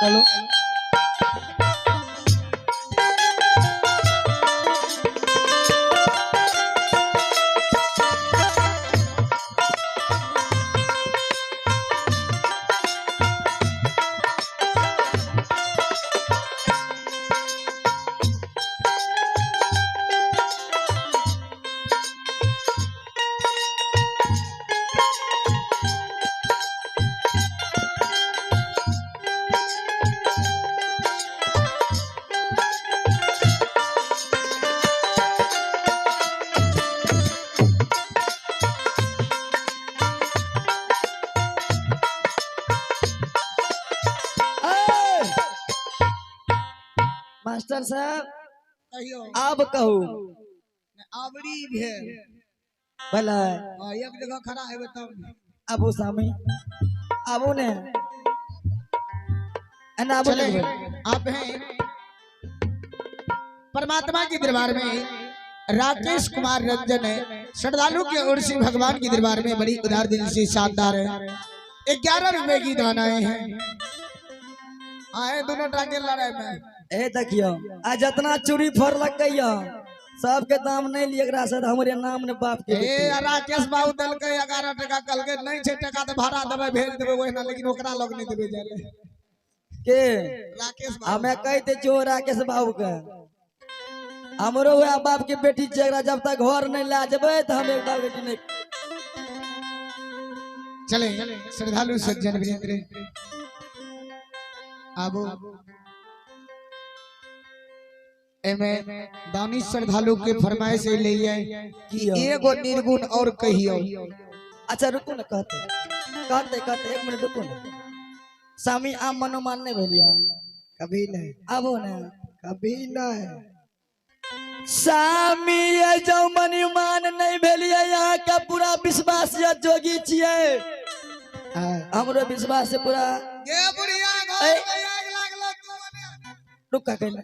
चलो मास्टर साहब कहियो। आब कहू। आवरी भेल। भला। हाँ, एक जगह खड़ा हेबै तब। आबू सामी आबू ने एना आबू चले ने। आप हैं परमात्मा के दरबार में राकेश कुमार रंजन है श्रद्धालु के ओर से भगवान के दरबार में बड़ी उदार दिल से शानदार है 11 रुपए की दान आए हैं। आए दोनों टाके लड़ाई में। ए देखियो आ जितना चूड़ी फोड़लकै य सबके दाम नहीं लिए एकरा से हमरे नाम ने बाप के ए राकेश बाबू देलकै 11 टका कहलकै नहीं छै टका तऽ भाड़ा देबै भेज देबै ओहिना लेकिन ओकरा लग नहीं देबै जाय ले। के राकेश बाबू हमें कह दे छियो राकेश बाबू के हमरो वएह बाप के बेटी छै एकरा जब तक घर नहीं ला जेबै तऽ हम एक बाप बेटी नहीं। चले श्रद्धालु सज्जन वीरेंद्र आबो एमे दानी श्रद्धालु के फरमाइश से ले आए की यौ? एगो निर्गुण और कहियो। अच्छा रुकू ने कहते कहते कहते एक मिनट रुकू ने स्वामी आम मनोमान नहीं भेलिया कभी नहीं आबो ने कभी नहीं। स्वामी ये जो मनोमान नहीं भेलिया यहाँ का पूरा विश्वास या जोगी छियै हाँ, हमरो विश्वास से पूरा गे बुढ़िया घर ए। में आगि लागलो तू मने रुका कहना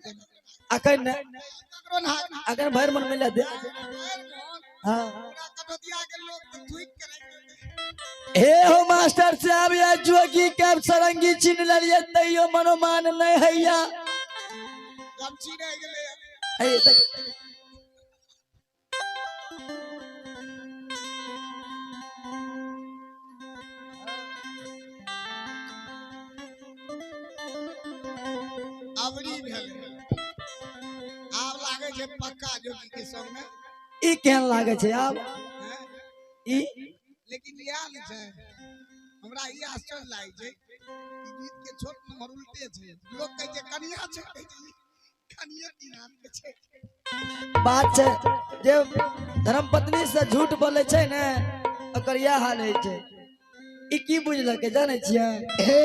अखन ने ककरो ना अखन भरि मन मिला दे। हाँ पूरा कटौतिया के लोग तो थूक के राखि देलकै। हे हो मास्टर साहब या जोगी के सरंगी छीन लेलियै तैयो मनोमान नहीं हैया। गमछी रहि गेलै। ए देख अबरी भेलै आब लागै छै पक्का जोगी के संग में। ई केहन लागै छै आब हैं? ई लेकिन इएह ने छै हमरा ई आश्चर्य लागै छै कि गीत के छोट नंबर उल्टे छै लोग कहै छै कनिया छै कहै छै ई कनिया तीन हाथ के छै। बात छै जे धर्मपत्नी से झूठ बोलै छै ने ओकर इएह हाल होइ छै। ई की बुझलकै जानै छियै? हे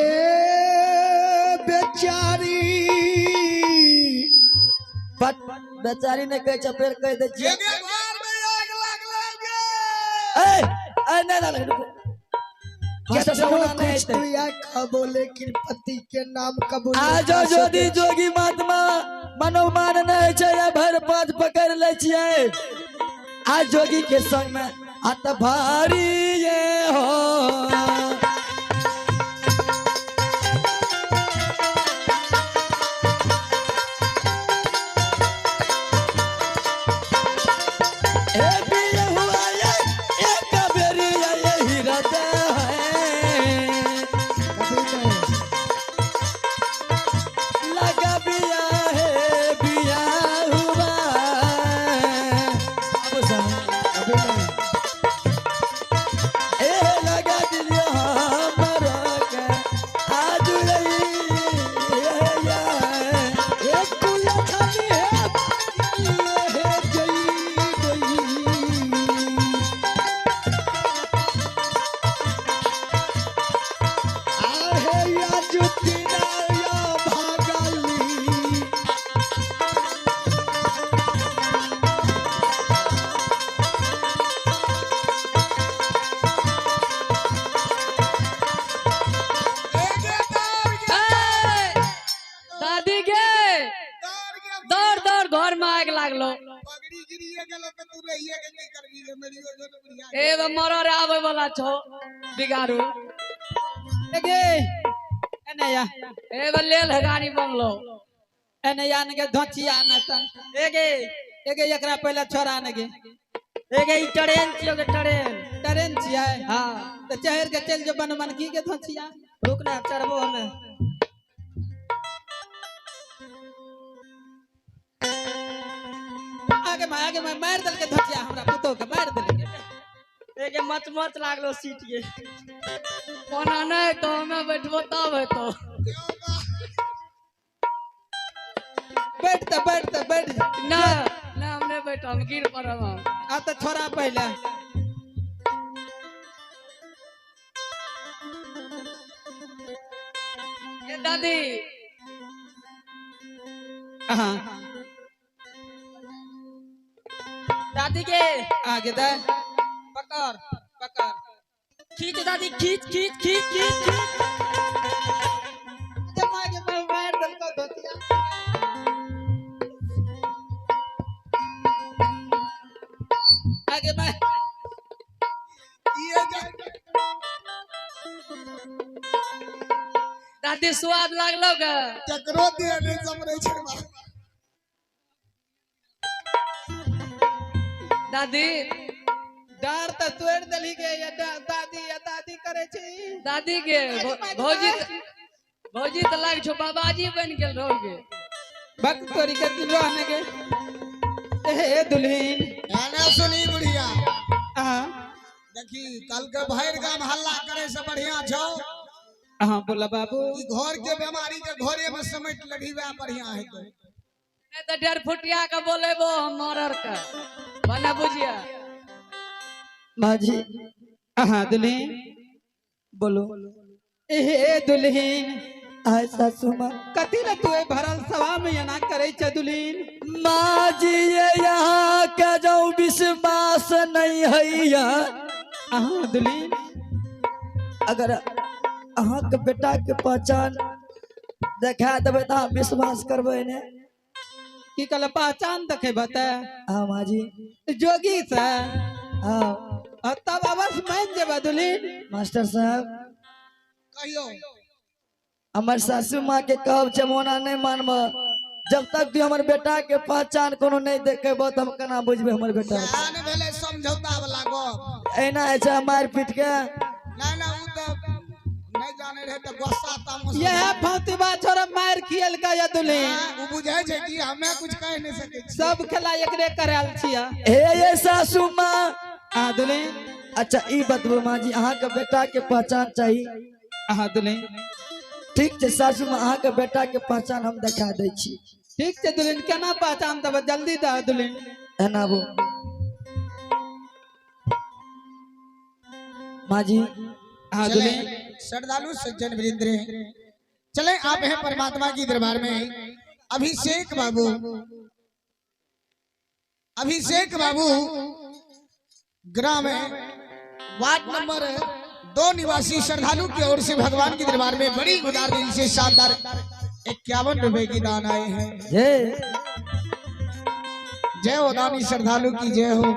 बेचारी बट बेचारी ने कहै छै फेर कहि दै छियै। गे घर में आगि लागलै गे। ए ए नहि लागलै रुकू। मास्टर साहब कितनो ओना नहि कुछ हेतै। तू या खबो लेकिन पति के नाम कबो आ नहीं जो खा जोगी सके। जोगी महात्मा मनोमान नहि छै या भरि पाँच पकड़ि लै छियै आ जोगी के संग में हाथ भारी ये हो। हे बिया हुआ ये एक बेरी ये हृदय है। कभी नहीं। लगा बिया है बिया हुआ अब कभी नहीं। ए लगा दिलियो हमरा के आज रही एक कुला छानी है ये है जई गई। आहे या जुतिना या भागली। ए गे दौड़ गे दादी गे दौड़ गे दौड़ दौड़ घर में आगि लागलो। पगड़ी गिरिए गेलो तऽ तू रहिए के की करबी रे मेरियो जो ने बुढ़िया। ए मरर आबै वाला छौ बिगाड़ू। गे एने या। ए बल्ले गाड़ी बंगलो। एने या ने के धोचिया न तन। एगे एगे एकरा पहले छोड़ा ने गे। एगे ई ट्रेन छियो गे, ट्रेन। ट्रेन छियै? हाँ। त चढ़ के चल जो बन मन की के धोचिया। रुक ना, चढ़बो हमें। आगे मार, आगे मार, मार दल के धोचिया हमरा पुतो के मार दल के। एगे मच मच लागलो सीट के। कोना नहीं तो हमें बैठबो तब हेतो। बैठ त, बैठ त, बैठ। ना ना, हमने बैठो, हम गिर पड़ब हम। आ त छोड़ा पहले। ए दादी। हाँ। दादी के। आगे दे। पकड़, पकड़। खींच दादी, खींच खींच खींच खींच खींच। जमा के मैं मार दल को धोतिया। आगे मैं। ये जे दादी स्वाद लागलो गे। केकरो देह नहीं समरे छै बा। दादी। डार त तोड़ देलही गे, या दादी या दादी करे छी। दादी के भौजी भौजी त लाग छो बाबाजी बन गेल रहो गे। भक्त तोरी के दिन रहने गे। ए दुल्हीन। एने सुनी बुढ़िया। हाँ। देखी कल के भर गाम हल्ला करे से बढ़िया छौ। हाँ बोला बाबू। ई घर के बीमारी के घरे में समेट लगी वह बढ़िया है तो। नहीं तो 1.5 फुटिया के बोलेबो हम मरर के। बना बुझिया। माजी। हाँ दुल्हीन। बोलो। ए दुल्हीन। आय सासू माँ। कथी ला तू ए भरल सभा में एना करे छ दुल्हीन? माँ जी ये यहाँ के जो विश्वास नहीं है या। हाँ दुल्हीन। अगर अहाँ के बेटा के पहचान देखा देबै त अहाँ विश्वास करबै ने? की कहल पहचान देखेबै त? हाँ माँ जी। जोगी से? हाँ। आ तब अवश्य मान जेबै दुल्हीन। मास्टर साहब। कहियो। हमर सासू माँ के कहब छै मोना नहीं मानब जब तक तू हमर बेटा के पहचान कोनो नहीं देखेब त हम केना बुझबै हमर बेटा। सएह ने भेलै समझौता वाला गप। एना होइ छै मारि पीट के। नहीं ना उ त नहीं जाने रहे त गुस्सा तामस। यह फौतीबा छोरा मार खियल का या दुल्हीन। हाँ, उ बुझै छै कि हमे कुछ कह नहीं सकै छी। सब खेला एकरे करायल छिया। हे ये सासू माँ। हाँ दुल्हीन। अच्छा ई बतबू माँ जी अहाँ के बेटा के पहचान चाही? हाँ दुल्हीन। ठीक छै सासू माँ, अहाँ के बेटा के पहचान हम देखा दै छी। ठीक छै दुल्हीन, केना पहचान देबै? जल्दी दह दुल्हीन। एना आबू माँ जी। हाँ चले दुल्हीन। श्रद्धालु सज्जन वृंद्र चले आप हैं परमात्मा की दरबार में। अभिषेक बाबू, अभिषेक बाबू ग्राम वार्ड नंबर 2 निवासी श्रद्धालु की ओर से भगवान के दरबार में बड़ी उदार दिल से शानदार 51 रुपए की दान आए हैं। जय जय हो दानी श्रद्धालु की जय हो,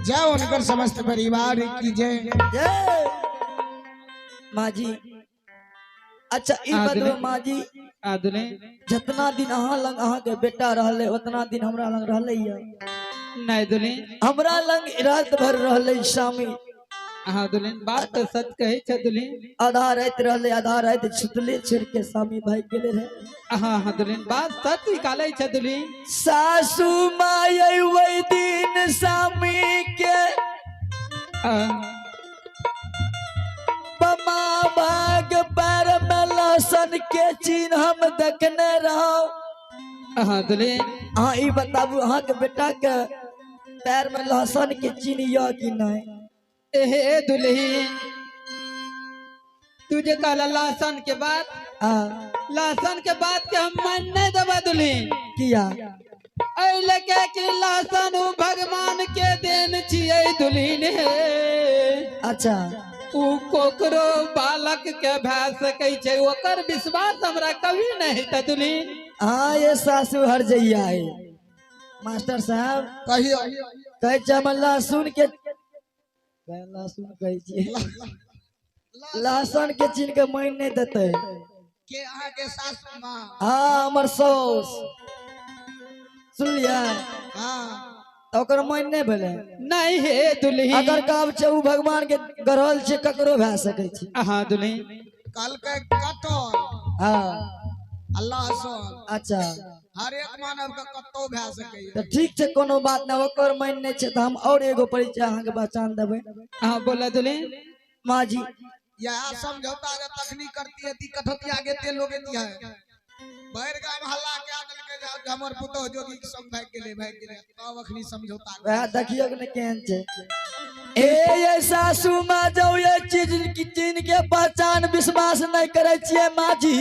जय उनकर समस्त परिवार की जय। जय माँ जी। अच्छा ई हाँ, बतबू दुल्हीन। माँ जी। हाँ दुल्हीन। जितना दिन अहाँ लग अहाँ के बेटा रहले उतना दिन हमरा लग रहले या। नहीं दुल्हीन। हमरा लग रात भर रहले स्वामी। हाँ दुल्हीन, बात तो सच कहे छे दुल्हीन। आधा रात रहले, आधा रात छुटले छोड़ के स्वामी भाई गेले रहे। हाँ हाँ दुल्हीन, बात सच निकाले छे दुल्हीन। सासू माय वही दिन स्वामी के हाँ। बमा भाग पैर में लहसुन के चिन्ह हम देखने रहो। हाँ दुल्हीन। अहाँ ई बताबू अहाँ के बेटा के पैर में लहसुन के चिन्ह या कि नहीं? एहे दुल्हीन, तुझे कहला लहसुन के बात, हाँ। लहसुन के बात के हम मान नहीं देबै दुल्हीन। किया? एहि लके कि लहसुन उ भगवान के देन छियै दुल्हीन हे। अच्छा। उ कोकरो बालक के भए सकै छै, ओकर विश्वास हमरा कभी नहीं हेतै दुल्हीन। हाँ ये सासू हर जइया है। मास्टर साहब कहियो। कहै छै हमर लहसुन के, लहसुन कहै छियै, लहसुन के चिन्ह के मान नहीं देतै। के अहाँ के सासू माँ? हाँ, हमर साउस। सुनलियै? हाँ। तऽ ओकर मन नहि भेलै? नहीं हे दुल्ही। अगर कहब छै ओ भगवान के गढ़ल छै, ककरो भए सकै छै। हाँ दुल्ही। कल के कटल। हाँ। अल्लाह सन। अच्छा। हर एक मानव के कतौ भए सकैया। तऽ ठीक छै, कोनो बात नहि। ओकर मन नहि छै तऽ हम और एगो परिचय अहाँके पहचान देबै। हाँ, बोला दुल्ही। माँ जी। यह समझौता अगर तखनी करती है ती कठौतिया के ते लोग है बाहर गाम हल्ला के देलकै जे हमर पुतोह जोगी के संग भागि गेलै, भागि गेलै, तब अखनी समझौता। वएह देखियौ ने केहन छै। ए ये सासू माँ, जाउ ये चीज की चीन के पहचान विश्वास नहि करै छियै माँ जी।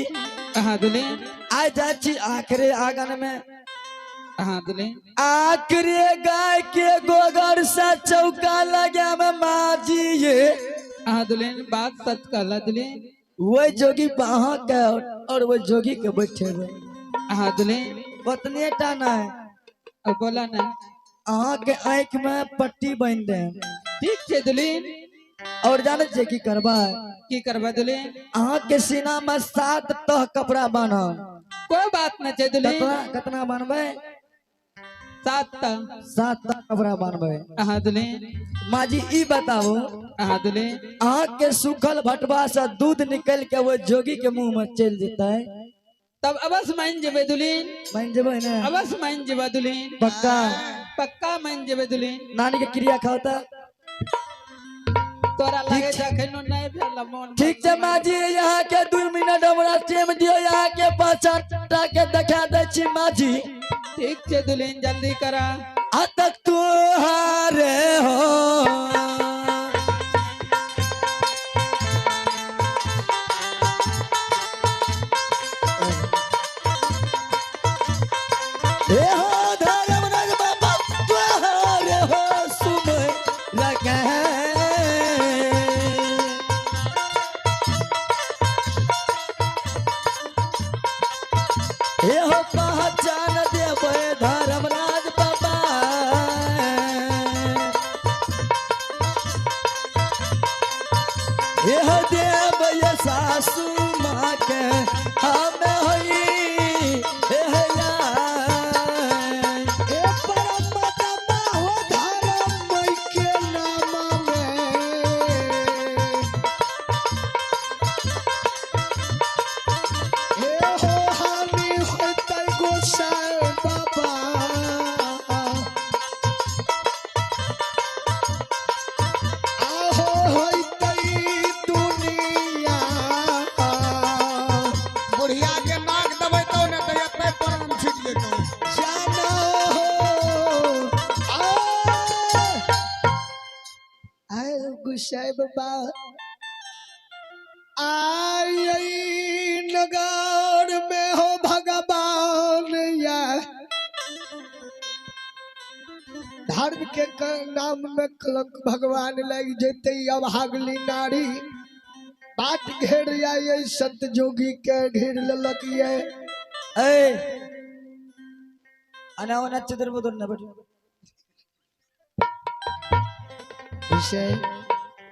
हाँ दुल्ही। आइ जाइ छी आखिरे आंगन में। हाँ दुल्ही। आखिरे गाय के गोबर से चौका लगा में माँ जी ये। हाँ दुल्ही, बात सच कहला दुल्ही। वही जोगी अहाँ के और वही जोगी के बैठेबै। हाँ दुल्ही। ओतने टा नहि। अब बोला ना। अहाँ के आँखि में पट्टी बान्हि देब। ठीक छै दुल्ही। और जानै छियै की करबै? की करबै दुल्ही? अहाँ के सीना में 7 तह कपड़ा बान्हब। कोई बात नहीं छै दुल्ही। कतना कतना बान्हबै? 7 तह। 7 तह कपड़ा बान्हबै। हाँ दुल्ही। माँ जी, ई बताबू। हाँ दुल्ही। अहाँ के सूखल भटवा से दूध निकल के वो जोगी के मुंह में चलि जेतै। तब अवश्य मान जेबै दुल्ही। मान जेबै ने? अवश्य मान जेबै दुल्ही। पक्का? पक्का मान जेबै दुल्ही। नानी के क्रिया खाओ तऽ। तोरा लगे छै अखनो नहीं भेल मोन। ठीक छै माँ जी, यहाँ के 2 मिनट हमरा टाइम दियौ, यहाँ के पहचान के देखा दै छी माँ जी। ठीक छै दुल्हीन, जल्दी करा। आ तक तुहारे हो ए हो धर्मराज बाबा, तुहारे हो सुमय लगे। ए हो पहचान देबै धर्मराज बाबा। ए हो देव ये सासू माँ के हम होई ए हैया। ए परमात्मा हो धर्म के नाम में, ए हो हानि होतै गोसाई बाबा, आहो होतै दुनिया। बुढ़िया के नाक दबेतौ ने तऽ एतै प्राण छूटि जेतौ। जानो हो आए गुसाई बाबा, आई नगर में हो भगवान या धर्म के नाम में कलंक भगवान लग जेते। अभागली नारी बाट घेर आये, संत जोगी के घेर ललक ये। ए अना ओना चुदर बुदर न बैठो। विषय।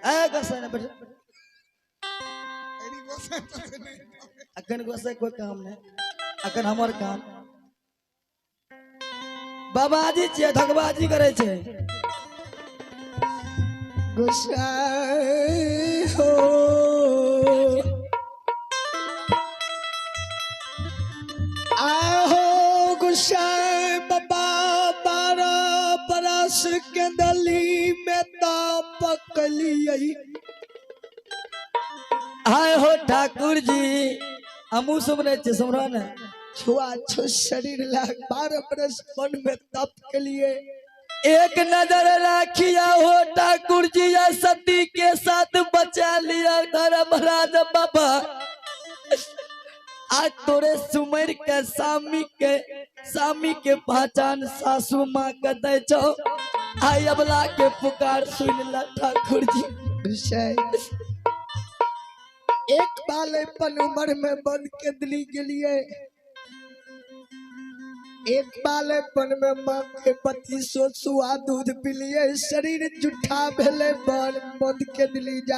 ए गोसाई न बैठो। एनी गोसाई तोसाई नहि। अखन गोसाई कोई काम नहीं, अखन हमर काम। बाबाजी छियै, धगबाजी करै छै। गोसाई हो आहो गोसाई बाबा, 12 बरस के दली में तापकलियै। आय हो ठाकुर जी, हमहूँ सुमरै छियै, सुमरो ने। छुआ छु शरीर लाग 12 बरस मन में तप के लिए। एक नजर राखिया हो ठाकुर जी, या सती के साथ बचा लिया धर्मराज बाबा। आज तोरे सुमर के सामी के पहचान सासू माँ के दै छौ। आई अबला के पुकार सुन ला ठाकुर जी। विषय एक बालेपन उम्र में बन के दिल्ली गेलिए, एक बालेपन में माँ के पति सो सुआ दूध पिलिए, शरीर जुठा भेले बन बंद के दिल्ली जा।